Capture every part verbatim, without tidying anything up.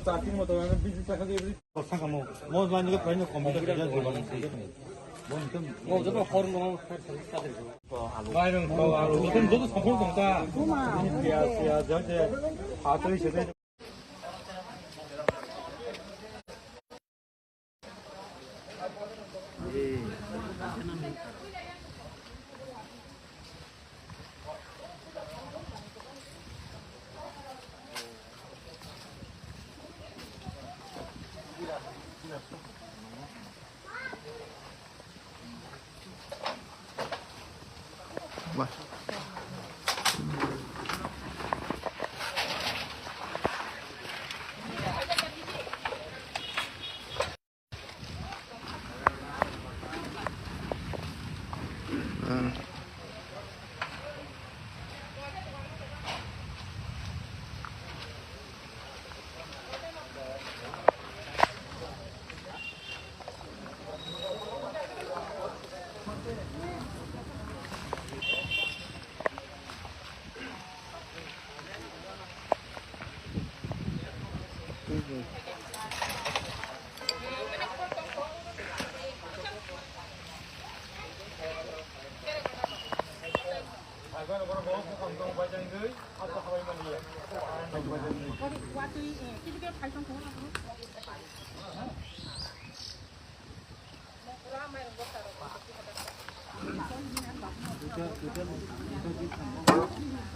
Starting moto ano bisi taka de every sakamo. Mo mani ko kaino computer ka jai. Mo joto hor no. Mairung ko alu. Joto joto sapor tong ta. Piyaj piyaj jai jai. Hatoi sete.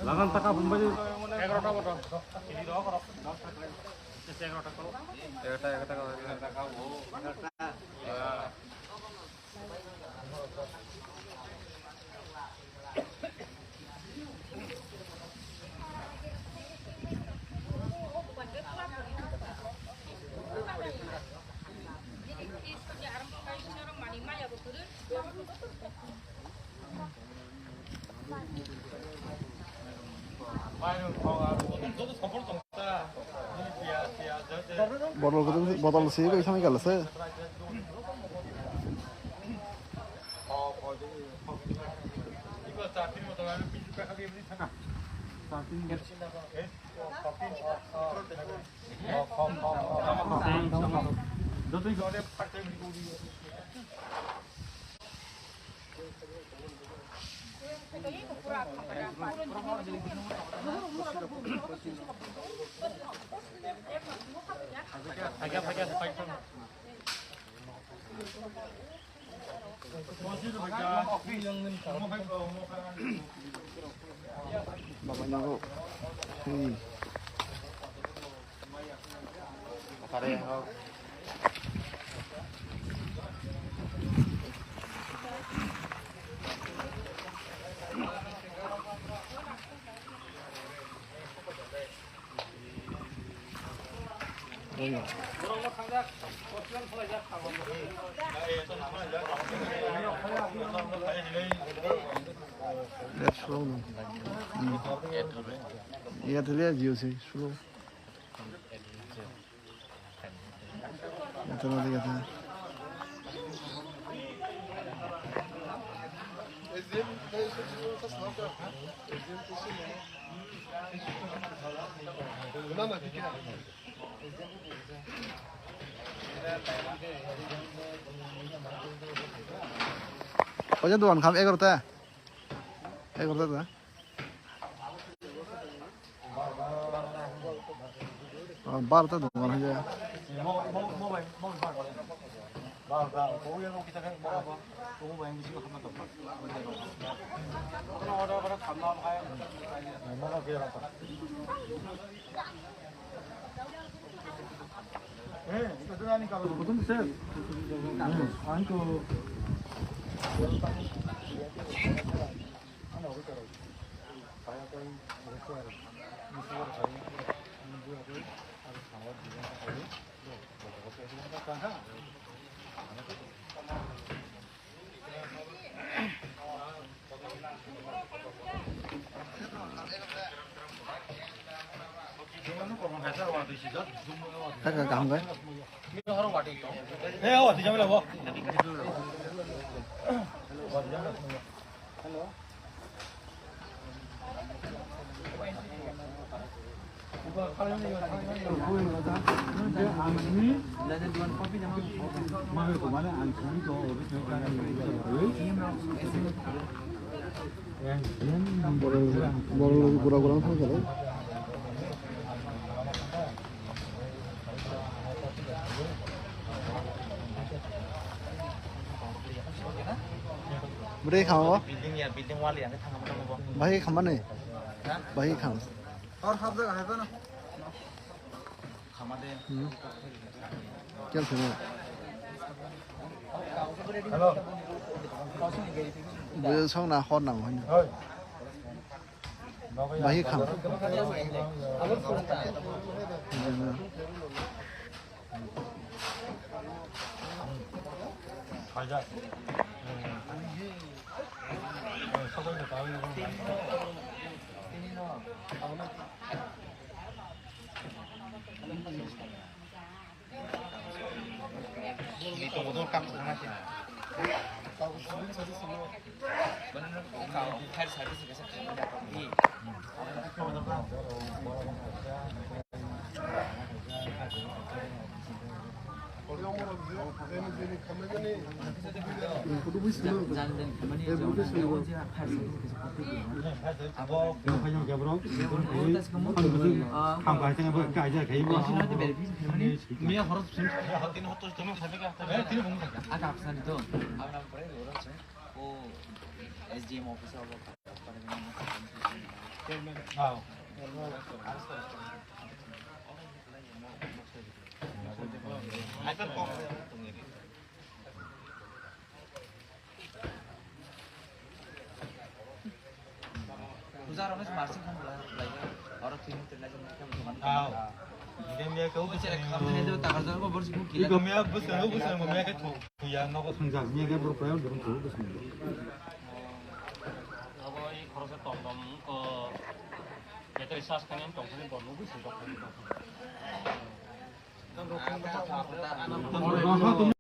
Lagan taka pun baju. Egarota boto. Egarota, egarota. Botol, botol sih, kau sampai kalah sih. Baba nyago. Hey. Let's slow down. Hmm. Iya, tadi ya, Jio sih, slow. Ito na, ito na. Oja dogan kham egarota. Egarota da. Oh, barota dogan hai ya. Kaka kaham kai? Borok logi bura bura wng thang khe. Bwrwi kha o. Building ya, building wall ya, thang mo bo. Bahai khamani. Ha? Bahai kham. Hor hap jaga hai bano. Khamade. Hmm. Kel pheno. Hello. Bo song na hor nang hoi. Hoi. Bahai kham. Miya horot sum. Aga apsani to. Abna pore horot sum. O S D M office abo. Chairman. Ah. Puja rok no marsing khan bwlai, bwlai khe. Oro thwini twrwinai jwk khe bwswk mano. Ah. Bwswk rok kha thwinai jwk takar jwk bo borsi khe kila. Iko miya bwswk, bwswk miya khe thwk. Thwya nogo. Thwngjak miya khe borok prayer dwrwng thwk bwswk. Abo i khoroksa tom tom ko beteri sas khanai tong thani borok bwswk rok.